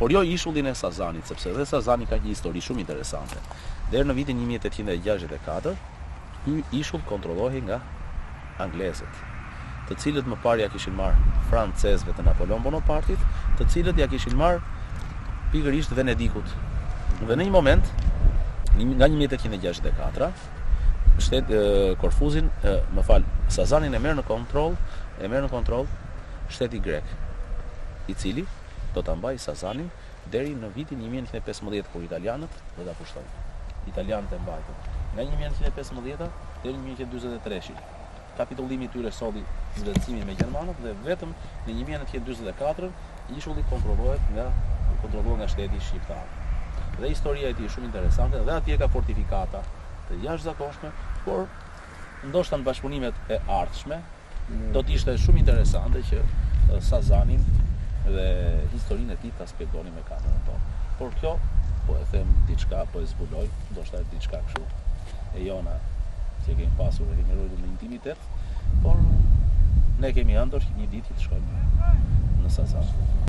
Por jo ishullin e Sazanit, sepse dhe Sazani ka një histori shumë interesante. Deri në vitin 1864, ky ishull kontrollohej nga anglezët, të cilët më parë ia kishin marrë francezëve të Napoleon Bonapartit, të cilët ia kishin marrë pikërisht Venedikut. Dhe në një moment, nga 1864, shtet Korfuzin, më fal, Sazanin e merr në kontroll, e merr në kontroll shteti grek, i cili do ta mbajë Sazanin deri në vitin 1915 kur italianët do ta pushtojnë. Italianët e mbajtën nga 1915 deri në 1943-shin. Kapitullimi i tyre solli zëvendësimin me gjermanët dhe vetëm në 1944 ishulli kontrollohet nga u kontrollua nga shteti shqiptar. Dhe historia e tij është shumë interesante dhe atje ka fortifikata të jashtëzakonshme, por ndoshta në bashkëpunimet e ardhshme do të ishte shumë interesante që Sazanin dhe historinë e tij ta spjegonim me kamerën tonë. Por kjo, po e them diçka, po e zbuloj, ndoshta është diçka kështu e jona që e kemi pasur e kemi ruajtur në intimitet, por ne kemi ëndërr që një ditë të shkojmë në Sazan.